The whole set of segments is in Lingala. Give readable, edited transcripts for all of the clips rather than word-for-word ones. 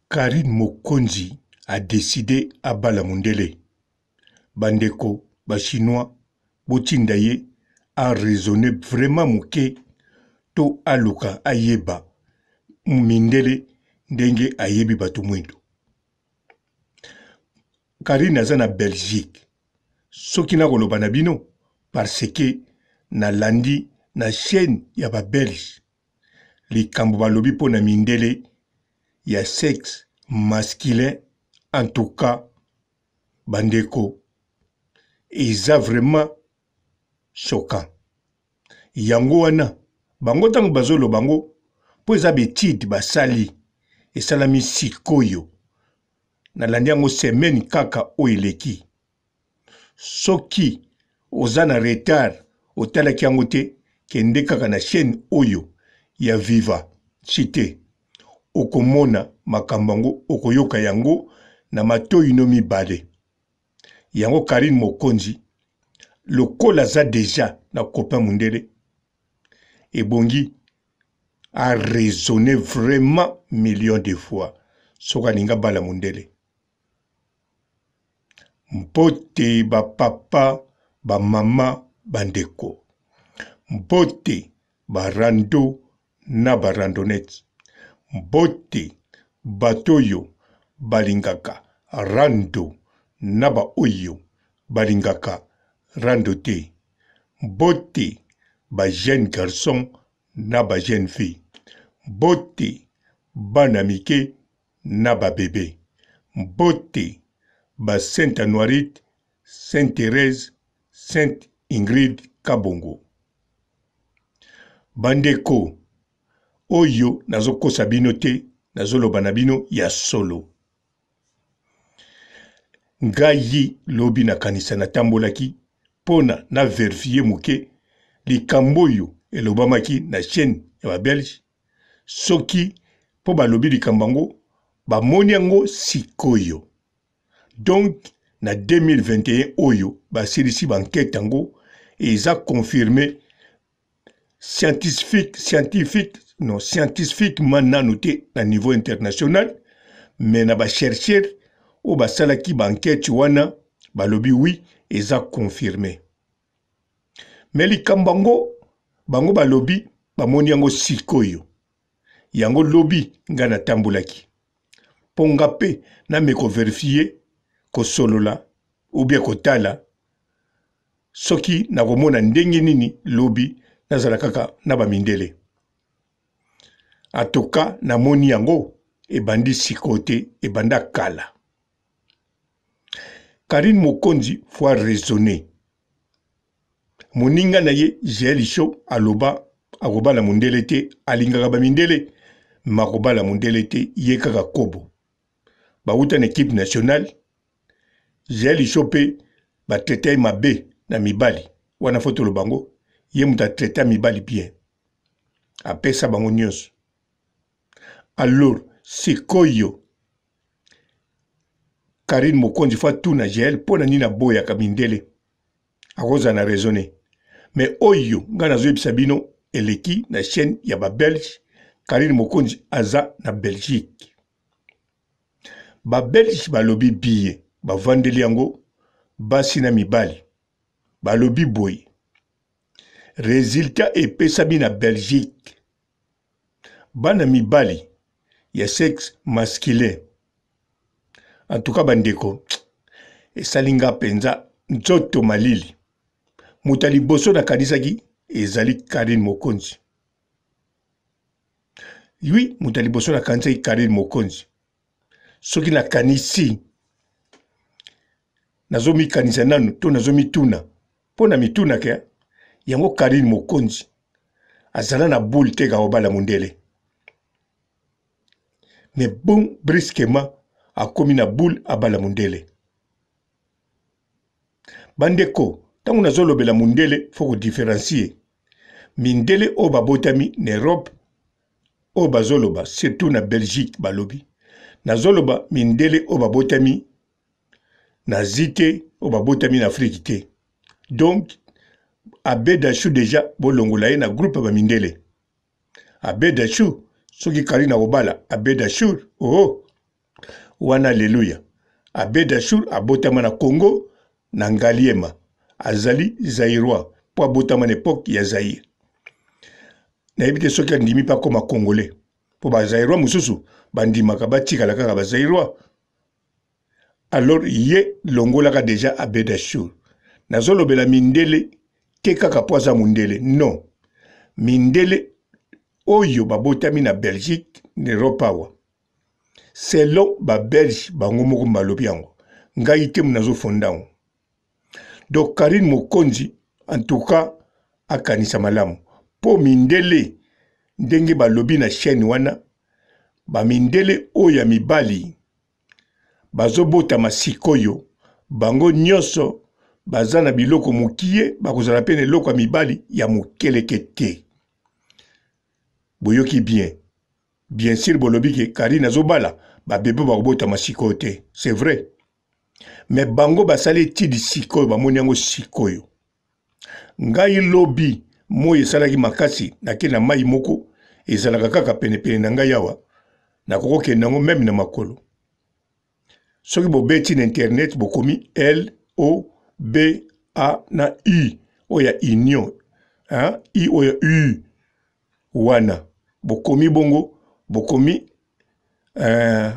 Carine Mokonzi a decide abala mundele. Ba ndeko ba chinois botinda ye a raisonner vraiment muke to aluka ayeba mindele ndenge ayebi batu mwindu. Carine aza na Belgique soki nakoloba na bino parce que nalandi na chaine ya ba belge likambo balobi mpo na mindele ya sexe masculin en tout cas bandeko eza vraiment choquant yango wana bango ntango bazoloba yango mpo eza betide basali esalami sikoyo nalandi yango semaine kaka oyo eleki Soki oza na retard otalaki yango te kende kaka na chaine oyo ya viva cite okomona makambo yango okoyoka yango na matoyi no mibale. Yango Carine Mokonzi lokola aza dejà na copain mundele ebongi a raisonner vraiment million de fois soki alingi abala mundele. Mbote ba papa, ba mama, ba ndeko. Mbote ba rando na ba randonnettes. Mbote bato oyo balingaka rando na ba oyo balingaka rando te. Mbote ba jeunes garçons na ba jeunes filles. Mbote bana mike na ba bebe. Mbote ba Sainte Anuarite, Sainte Therèse, Sainte Ingrid Kabongo. Bandeko, oyo nazokosa bino te, nazoloba na bino ya solo. Ngai lobi nakanisa natambolaki pona na verifier moke likambo oyo elobamaki na chaine ya ba Belge soki mpo balobi likambo yango bamoni yango sikoyo donc na 2021 oyo basilisi ba enquete yango eza confirme scientifique scientifique non scientifiquement nanu te na niveau international mais na ba chercheurs oyo basalaki ba enquete wana balobi oui eza confirme Mais likambo yango bango balobi bamoni yango sikoyo. Yango lobi nga natambolaki po nga pe nameka ko verifier, kosolola ou bien kotala soki nakomona ndenge nini lobi nazala kaka na ba mindele. En tout cas namoni yango ebandi sikoyo te, ebanda kala. Carine Mokonzi faut raisonner. Moninga na ye Jael Show aloba akobala mundele te, alingaka ba mindele mais akobala mundele te, ye kaka kobo. Bawuta na equipe nationale, Jael Show pe ba traita ye mabe na mibali, wana faut toloba yango, ye moto a traita mibali bien. Apesa bango nionso. Alors sikoyo Carine Mokonzi faut atuna Jael pona nini aboyaka mindele akozala na raisonne mais oyo ngai nazoyebisa bino eleki na chaîne ya ba belge Carine Mokonzi aza na Belgique ba belge balobi biye bavandeli yango basi na mibali balobi boye resultat epesami na Belgique Bana mibali ya sexe masculin en tout cas ba ndeko esali nga penza nzoto malili moto ya liboso nakanisaki ezali Carine Mokonzi oui moto ya liboso nakanisaki Carine Mokonzi soki nakanisi nazomikanisa nanu to nazomituna mpo na mitunaka yango Carine Mokonzi azala na boule te kakobala mundele mais bon brusquement akomi na boule abala mundele bandeko ntango nazolobela mundele fo kodifferencie mindele oyo babotami na Europe oyo bazoloba surtout na Belgique balobi nazoloba mindele oyo babotami na Asie te oyo babotami na Afrique te donc Abed Achou deja bolongola ye na groupe ya ba mindele Abed Achou soki Carine akobala Abed Achour oh. Wana alleluia. Abed Achour abotama na Congo na Ngaliema. Azali Zaïrois mpo abotama na epoque ya Zaïre. Nayebi te soki andimi mpe akoma Congolais mpo ba Zaïrois mosusu bandimaka batikala kaka ba Zaïrois. Alors ye longolaka dejà Abed Achour. Nazolobela mindele te kaka mpo aza mundele non. Mindele oyo babotami na Belgique na Europe awa selon ba belge bango moko balobi yango ngai te nazo fonda yango donc Carine Mokonzi en tout cas akanisa malamu mpo mindele ndenge balobi na chaîne wana ba mindele oyo ya mibali bazobotama sikoyo bango nyonso baza na biloko mokie bakozala mpe na eloko ya mibali ya mokeleke te boyoki bien Bien sur bolobi ke Carine azobala ba bebe bakobotama sikoyo te c'est vrai mais bango basali etude sikoyo bamoni yango sikoyo ngai lobi moi esalaki makasi nake na mai moko ezalaka kaka penepene na ngai awa nakoki kokende yango meme na makolo soki bobeti na internet bokomi l o b a na u oyo ya union hein? i oyo ya u wana bokomi bongo bokomi euh,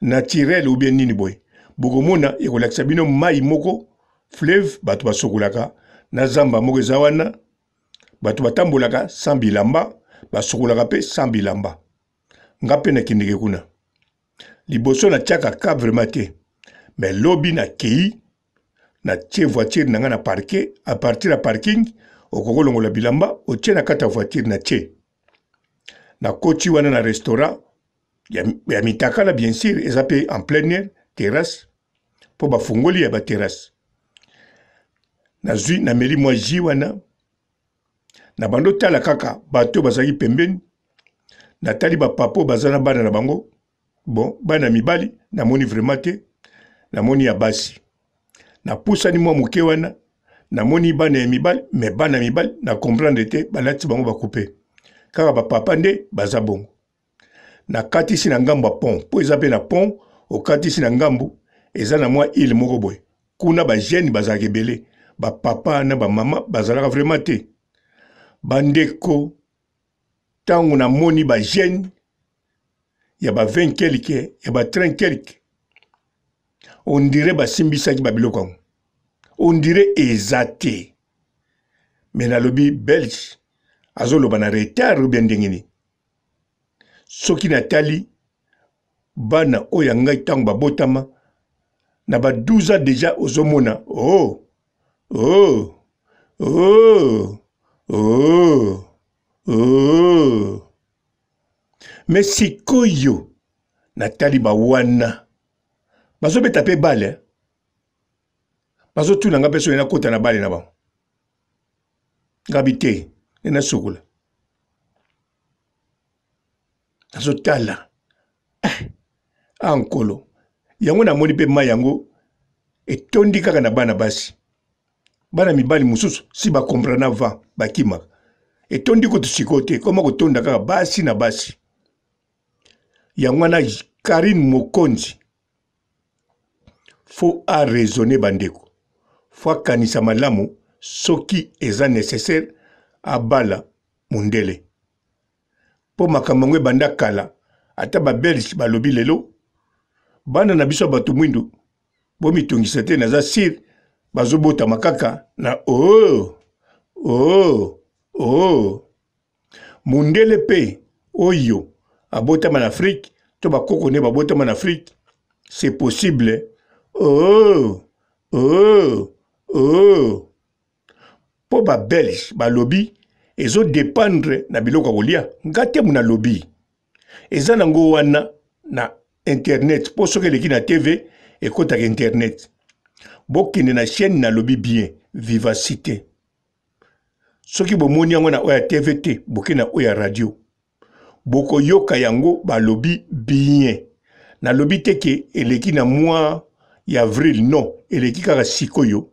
naturel ou bien nini boye bokomona ekolakisa bino mai moko fleuve bato basokolaka na zamba moko eza wana bato batambolaka sans bilamba basokolaka mpe sans bilamba nga mpe nakendeke kuna liboso natiaka ka vraiment te mais lobi nakei natie voiture na nga na parquet à partir ya parking okoki kolongola bilamba otie na kati ya voiture na tie nakoti wana na restaurant ya, ya mitakala bien sûr eza mpe en plein air terrasse mpo bafungoli ya baterrasse nazwi nameli mwa jus wana na bando tala kaka bato bazalaki pembeni natali bapapa oyo baza na bana na bango bon bana mibali namoni vraiment te namoni ya basi napusani mwa moke wana namoni bana ya mibali me bana mibali na comprendre te balati bango bakupe kaka bapapa nde baza bongo nakatisi na ngambo ya pont mpo eza mpe na pont okatisi na ngambo eza na mwa ile moko boye kuna bajeune bazalaka ebele bapapa na bamama bazalaka vraiment te bandeko ntango namoni bajeune ya ba 20 quelque ya ba 30 quelque ondire basimbisaki babiloko yango ondire eza te me nalobi belge azoloba na retard ou bien ndenge nini soki natali bana oyo ya ngai ntango babotama na ba 12 ans deja ozomona oh oh oh oh oh me sikoyo natali bawana bazobeta mpe bale bazotuna nga mpe soki nakota na bale na bango ngabi te nde nasukola nazotala eh, a nkolo yango namoni mpe mai yango etondi kaka na bana basi bana mibali mosusu si bakomprana va bakimaka etondi kutu sikoyo te koma kotonda kaka basi na basi yango wana karine mokonzi fo a raisonner bandeko fo akanisa malamu soki eza necessaire abala mundele mpo makambo yango ebanda kala ata ba belge balobi lelo bana na biso ya bato mwindu bomitungisa te naza sire bazobotama kaka na oh, oh, oh. Mundele pe oyo abotama na Afrique to bakoko nde babotama na Afrique c'est possible oh, oh, oh. Po ba belge balobi ezo dependre na biloko ya kolia nga te nalobi eza nango wana na internet po soki eleki na tv ekotaka internet bokende na chaîne nalobi bien vivacité soki bomoni yango na oyo ya tv te boke na oyo ya radio bokoyoka yango balobi bien nalobi te ke eleki na mois ya avril non eleki kaka sikoyo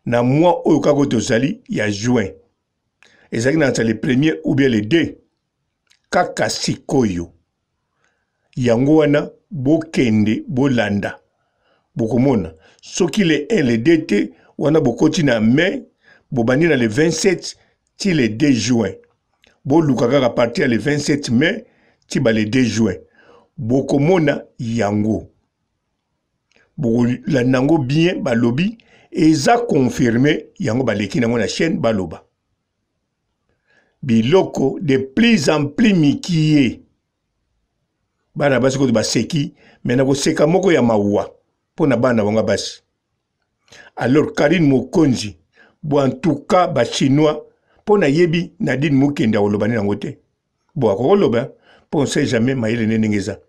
na mois oyo kaka oyo tozali ya juin ezalaki na le premier ou bien le deux kaka sikoyo yango wana. Bokende bolanda bokomona soki le 1 le 2 te wana bokoti na mai bobandi na le 27 ti le 2 juin boluka kaka partir ya le 27 mai ti ba le 2 juin bokomona yango bokolanda yango bien balobi eza confirme yango baleki nango na chaîne baloba biloko de plus en plus mikie bana basi kutu baseki me na koseka moko ya mawa mpo na bana bango basi alors Karine Mokonzi bo en tout cas ba chinois mpo nayebi Nadine Mukende akoloba nini yango te bo akokoloba mpo on sait jamais mayele nde ndenge eza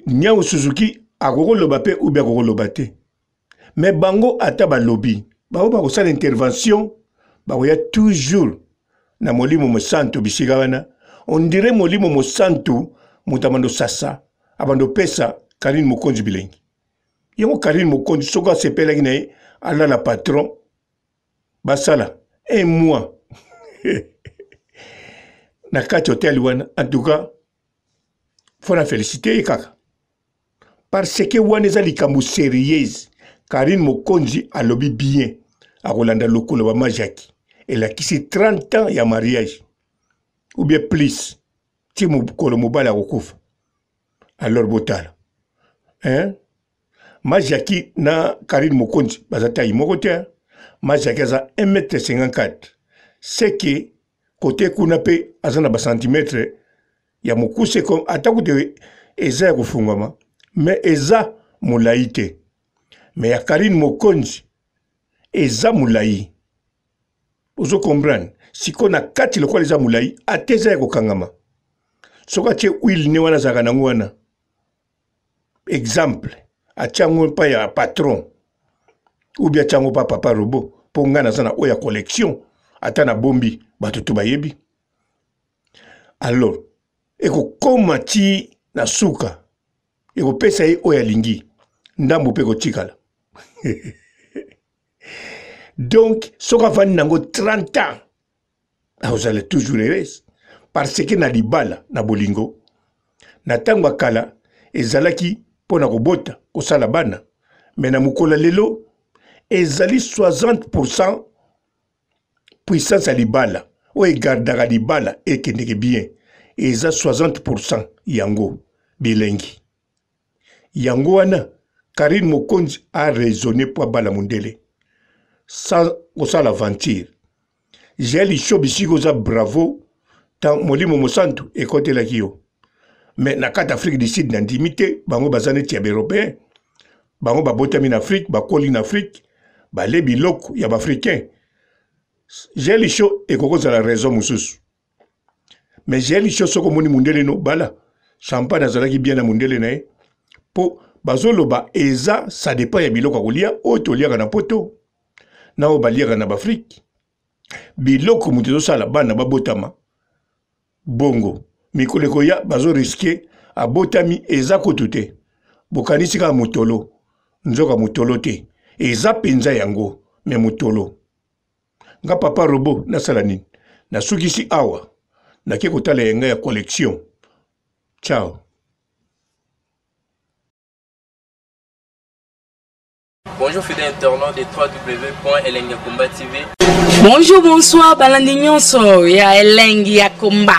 Nyau Suzuki akokoloba mpe ubi akokoloba te me bango ata balobi bango bakosala intervention bakoya toujours na molimo mosantu bisika wana on dirait molimo mosantu moto abando sasa abando pesa Karine Mokonzi bilengi yango Karine Mokonzi soki asepelaki na ye alala patron basala un mois na kati hotel wana en tout cas faut na féliciter ye kaka parce que wana eza likambo serieuse Karine Mokonzi alobi bien akolanda lokolo ba majaki elakisi 30 ans ya mariage ou bien plus ti mokolo mobali akokufa alors botala hein majaki na Karine Mokonzi baza taille moko te majaki aza 1m54 c'est que kote kuna mpe aza na bacentimètre ya mokuse comme ata kutu eza ya kofungwama mais eza molai te mais ya Karine Mokonzi eza molai ozo comprendre sikoyo na kati lokola eza molai ata eza ya kokangama soki atie huile ne wana azalaka nango wana exemple atie yango mpa ya patron ou bien atie yango mpa papa robot mpo ngai naza na oyo ya collection ata nabombi bato to bayebi alors ekokoma ti na suka ekopesa ye oyo alingi ndambo mpe ekotikala donc soki avandi nango 30 ans akozala toujours heureuse parce que na libala na bolingo na ntango ya kala ezalaki mpo na kobota kosala bana me na mokolo ya lelo ezali 60 pourcent puissance ya libala oyo egardaka libala ekendeke bien eza 60 pourcent yango bilengi yango wana Karine Mokonzi a raisonne mpo abala mondele sans kosala aventure Jael Isho bisika oza bravo ta molimo mosantu ekotelaki yo mais na kati Afrique du Sud nandimi te bango baza neti ya baeuropéen bango babotami na Afrique bakoli na Afrique bale biloko ya baafricain Jael Isho ekoki kozala raison mosusu mais Jael Isho soki omoni mundele no bala champagne azalaki bien na mundele na ye mpo bazoloba eza ça dépend ya biloko ya kolia oyo toliaka na poto na oyo baliaka na baafrike biloko moto ezosala bana babotama bongo mikolo ekoya bazo riske abotami eza kutu te bokanisi kaka motolo nzoka motolo te eza mpenza yango me motolo nga papa robo nasala nini nasukisi awa nake kotala yenga ya collection ciao Bonjour fidèles internautes de www.elengiyakomba TV. Bonjour, bonsoir, balandi nyonso ya Elengi ya Komba.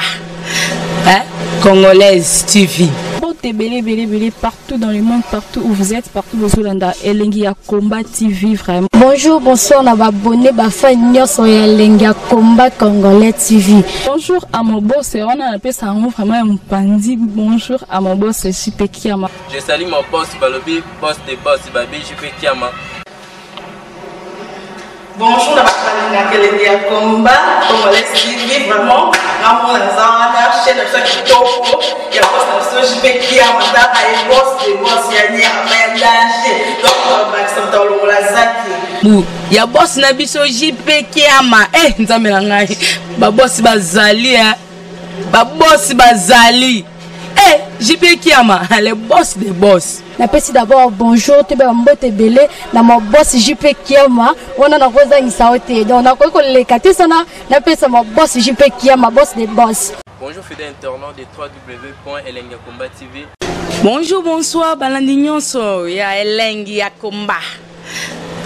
Hein? Congolaise TV. Mbote ebele ebele ebele partout dans le monde, partout où vous êtes, partout bozolanda Elengi ya Combat TV vraiment. Bonjour, bonsoir na ba abonnés ba fans nyonso ya Elengi ya Combat Congolais TV. Bonjour à mon boss, wana napesa yango vraiment ya mopanzi. Bonjour à mon boss JP Kiama. Je salue mon boss Balobi, boss des boss, Babi JP Kiama. Bonjour na bato balingaka elengi ya combat congolais TV vraiment ngamona naza wana chaîne na biso ya kitoko ya boss na biso JP Kiama tala ye boss de boss ya nyama ya danger donc bakisa moto alongola zaki bu ya boss na biso JP Kiama eh nzambe na ngai ba boss bazali eh ba boss bazali eh JP Kiama le boss de boss napesi d'abord bonjour toyeba mbote ebele na ma boss jp kiama wana nakozangisa yo te donc nakoki koleka te sana napesa ma boss jp kiama boss de boss. Bonjour fidèles internautes de www.elengiyakomba TV. Bonjour, bonsoir, balandi nyonso ya Elengi ya Komba.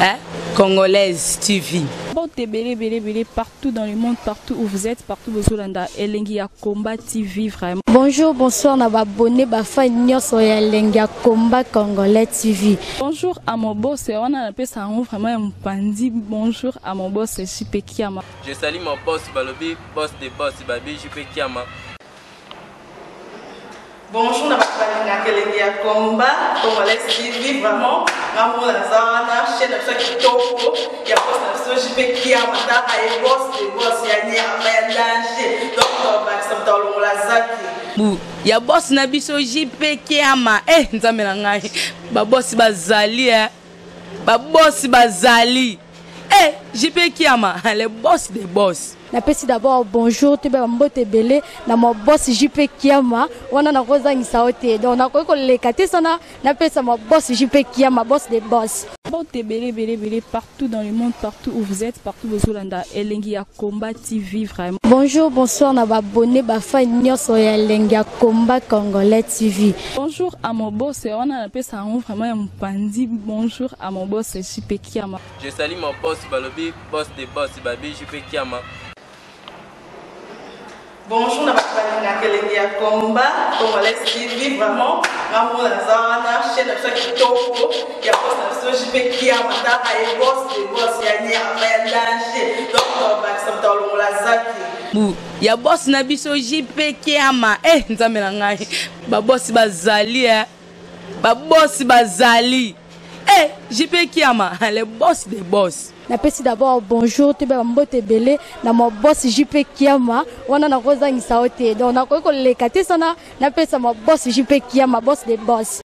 Hein? Congolaise TV. Mbote ebele ebele ebele partout dans le monde, partout où vous êtes, partout bozolanda Elengi ya Combat TV vraiment. Bonjour, bonsoir na ba abonné ba fan nyonso ya Elengi ya Combat Congolais TV. Bonjour à mon boss, wana napesa yango vraiment ya mopanzi. Bonjour à mon boss JP Kiama. Je salue mon boss balobi boss de boss babi JP Kiama. Bonjour na bato balingaka elengi ya combat congolais TV, vraiment nga mona naza wana chaîne na biso ya kitoko ya boss na biso JP Kiama, taka ye boss de boss ya nyama ya danger, donc tobakisa moto alongola zaki Bu ya boss na biso JP Kiama. Eh nzambe na ngai, ba boss bazali eh. Ba boss bazali. Eh JP Kiama, le boss des boss. Napesi d'abord bonjour toyeba bambote ebele na ma boss JP Kiama, wana nakozangisa yo te, donc nakoki koleka te sana napesa ma boss JP Kiama, boss de boss. Mbote ebele ebele ebele partout dans le monde, partout où vous êtes, partout bozolanda Elengi ya Combat TV vraiment. Bonjour, bonsoir na ba abonné ba fan nyonso ya Elengi ya Combat Congolais TV. Bonjour à mon boss, wana napesa yango vraiment ya mopanzi. Bonjour à mon boss JP Kiama. Je salue mon boss balobi boss de boss babi JP Kiama. Bonjour na bato balingaka elengi ya combat congolais TV, vraiment nga mona naza wana chaîne na biso ya kitoko ya boss na biso JP Kiama, taka ye boss de boss ya nyama ya danger, donc tobakisa moto alongola zaki Bu ya boss na biso JP Kiama. Eh nzambe na ngai, ba boss bazali eh. Ba boss bazali. Eh JP Kiama, le boss des boss. Napesi d'abord bonjour toyeba bambote ebele na ma boss JP Kiama, wana nakozangisa yo te, donc nakoki koleka te sana napesa ma boss JP Kiama, boss de boss.